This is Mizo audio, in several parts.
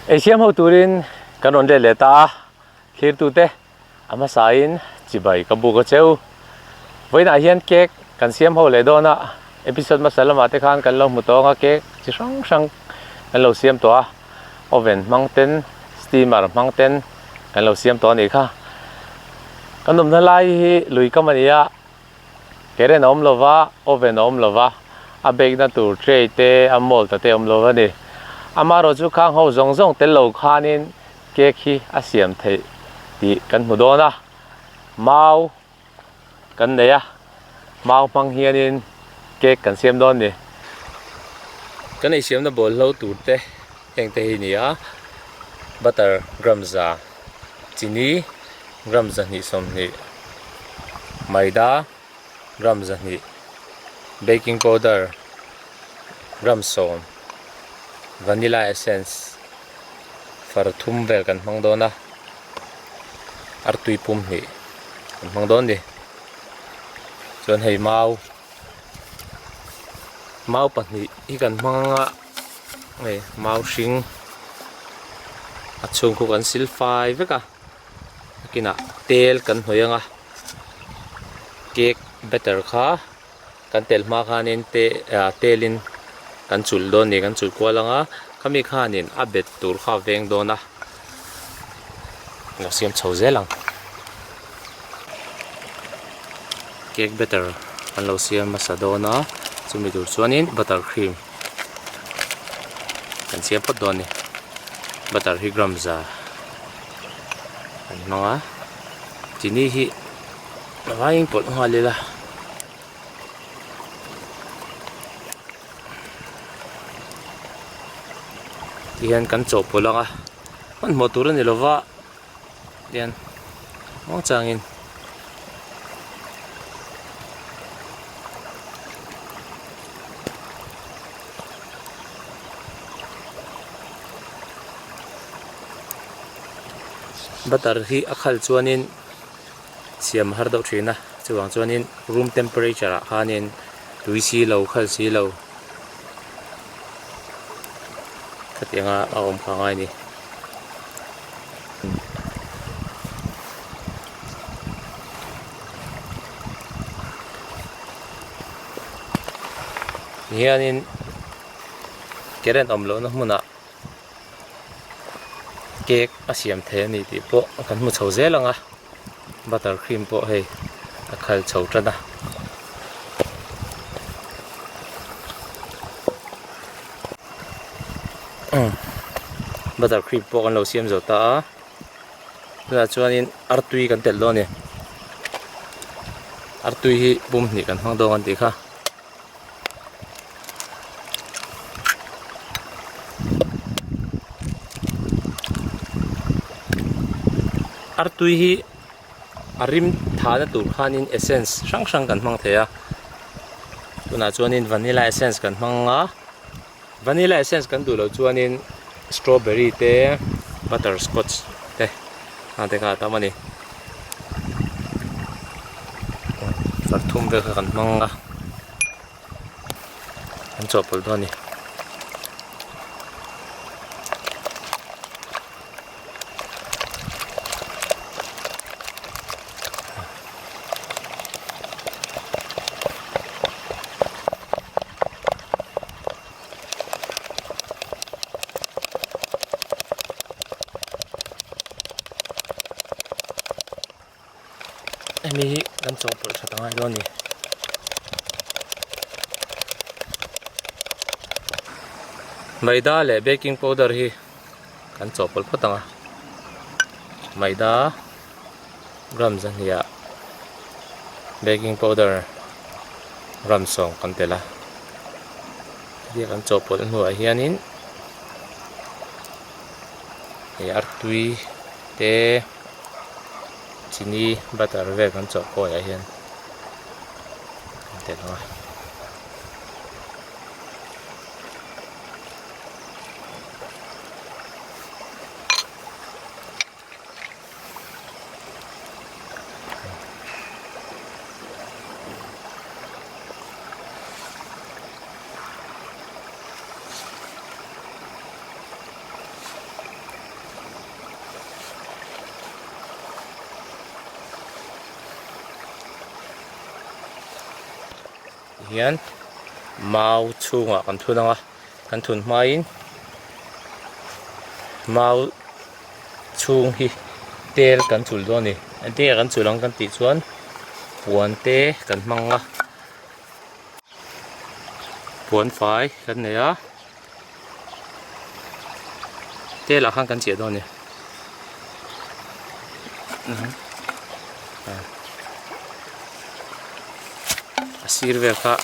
Eisiam ho turin kan rawn let leh ta a, thlirtute a hmasain chibai ka buk a cheu. Vawiinah hian cake kan siam ho leh dawn a, episode hmasa lamah te khan kan lo hmu tawng a, cake chi hrang hrang kan lo siam tawh a, oven hmang ten, steamer hmang ten kan lo siam tawh a nih kha. Kan awmna lai hi lui kam a ni a. Keren a awm lo va, oven a awm lo va, a bake na tur tray te, a mold a te a awm lo va ni. Amaherawh chu khang ho zawng zawng tel lo khanin cake hi a siam theih tih kan hmu dawn a. Mau kan nei a, mau hmang hianin cake kan siam dawn ni. Kan eisiamna bawlhlo tur te heng te hi ni a, butter gram za. Chini gram 220, maida gram 200, baking powder gram 10, vanilla essence far thum vel kan hmang dawn a, artui pum hnih kan hmang dawn a ni. Chuan hei mau, mau pahnih hi kan hmang anga hei mau hring. A chhung khu kan sil fai vek a nakinah tel kan hnawih ang a cake batter kha kan tel hma khanin te ah telin kan chulh dawn a ni kan chulh kual ang a khami khanin a bet tur kha a veng dawn a lo siam chho zel ang cake batter kan lo siam hmasa dawn a chumi tur chuanin butter cream. Kan siam phawt dawn a ni butter hi gram za kan hmang a chini hi a vaiin pawlh nghal ila tihian kan chawhpawlh ang a hmanhmawh tur a ni lova tihian muangchangin. Butter hi a khal chuanin siam a har deuh thin a chuvang chuanin room temperature ah khanin tui si lo khal si lo khatiang a a awm kha a ngai a ni. Hianin current awm lohna hmunah cake a siam thei a ni tih pawh kan hmu chho zel ang a butter cream pawh hei a khal chho tan a. Butter cream pawh kan lo siam zo ta a tunah chuanin artui kan telh dawn a ni artui hi pum hnih kan hmang dawn kan tih kha. Artui hi a rim tha na tur khanin essence hrang hrang kan hmang thei a tunah chuanin vanilla essence kan hmang a vanilla essence kan duh loh chuanin strawberry te butterscotch te hang te kha a tam a ni farthum vel kha kan hmang a an chawhpawlh dawn a ni. Hemi hi kan chawhpawlh tha ta ngai dawn a ni. Maida leh baking powder hi kan chawhpawlh phawt ang a maida gram zahnih ah baking powder gram sawm kan telh a hetia kan chawhpawlh hnuah hianin ih artui te chini butter vel kan chawh kawiah hian kan telh ang a. Hian mau chhungah kan thun ang a, kan thun hmain mau chhung hi tel kan chulh dawn a ni. Engtin nge kan chulh ang kan tih chuan puan te kan hmang a, puan fai kan nei a, tel ah khan kan chiah dawn a ni. A sir vel kha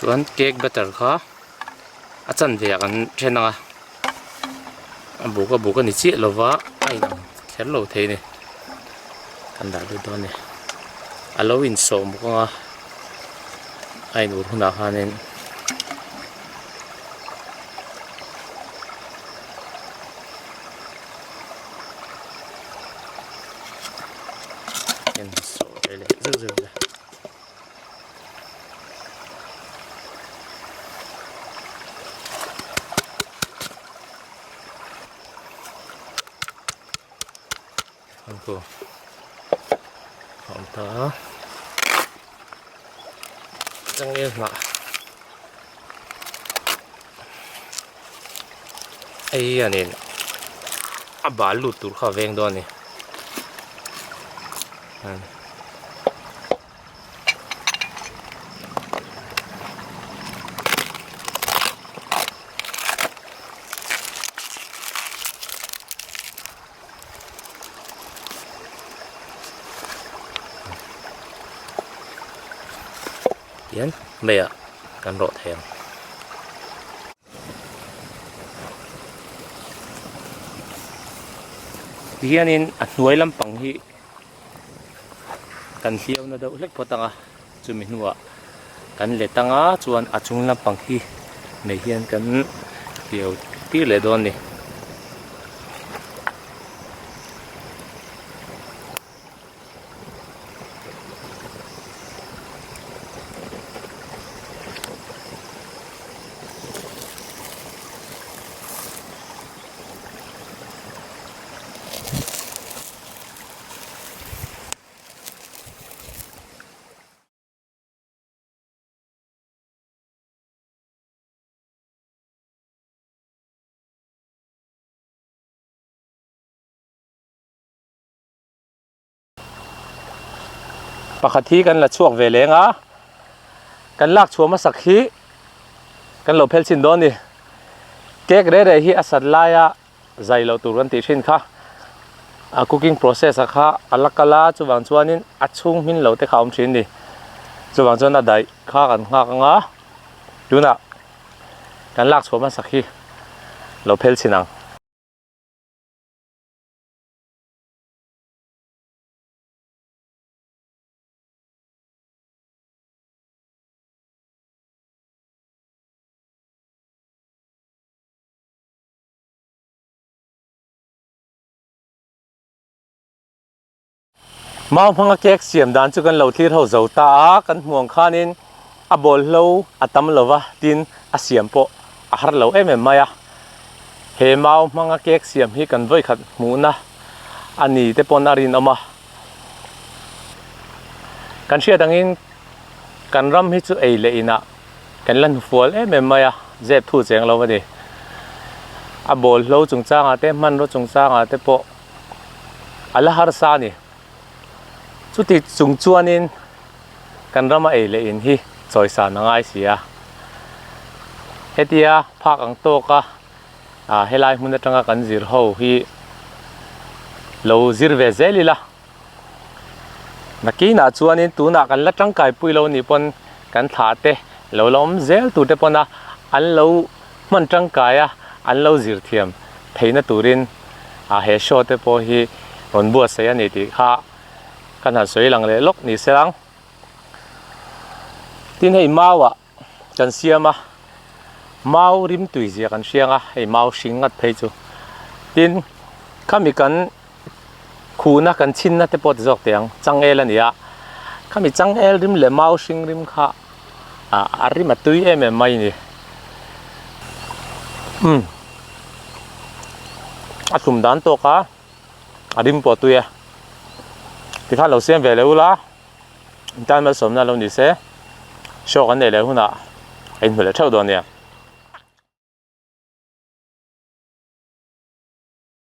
Chuan cake batter kha a chanve ah kan then ang a a buk a buk a ni chiah lova a inang kher lo thei a ni kan dah lut dawn a ni a lo insawh bawk ang a a in ur hunah khanin. Changel hnah hei hianin a bal lut tur kha a veng dawn a ni. Tihian meiah kan rawh thei ang. Tihianin a hnuai lampang hi kan hliau na deuh hlek phawt ang a, chumi hnuah kan let ang a chuan a chung lampang hi mei hian kan hliau tir leh dawn a ni. Pakhat hi kan la chhuak ve leng a, kan lak chhuah hmasak hi kan lo phel chhin dawn a ni. Cake reh reh hi a sat laia zai loh tur kan tih thin kha a cooking process ah kha a la kal a chuvang chuanin a chhung hmin lo te kha a awm thin a ni. Chuvang chuan a daih kha kan nghak ang a, tunah kan lak chhuah hmasak hi lo phel chhin ang. Mau hmanga cake siam dan chu kan lo thlir ho zo ta a, kan hmuh ang khanin a bawlhlo a tam lo va tin a siam pawh a har lo em em mai a. He mau hmanga cake siam hi kan vawikhat hmuhna a ni te pawn a rinawm a. Kan hriat angin kan ram hi chu ei leh inah kan la hnufual em em mai a, zep thu cheng lo a ni. A bawlhlo chungchangah te hmanraw chungchangah te pawh a la harsa a ni. Chuti chung chuanin kan rama ei leh in hi chawisan a ngai si a. Hetia phak ang tawka ah helai hmun atanga kan zir ho hi lo zir ve zel ila. Nakinah chuanin tunah kan la tangkai pui lo nih pawn kan thlah te lo la awm zel tur te pawn a an lo hman tangkai a an lo zir thiam theihna turin ah he show te pawh hi rawn buatsaih a ni tih kha kan han sawi lang leh lawk ni se ang. Tin hei mau ah kan siam a, mau rim tui zia kan hriang a, hei mau hring ngat phei chu. Tin, khami kan khuhna kan chhinna te pawh ti zawk teh ang, changel a ni a, khami changel rim leh mau hring rim kha ah a rim a tui em em mai a ni. Umm a hlum dan tawk a, a rim pawh a tui e. Tikhan lo siam ve leh ula, in tan malsawmna lo ni se, show kan neih leh hunah a inhmu leh theuh dawn nia.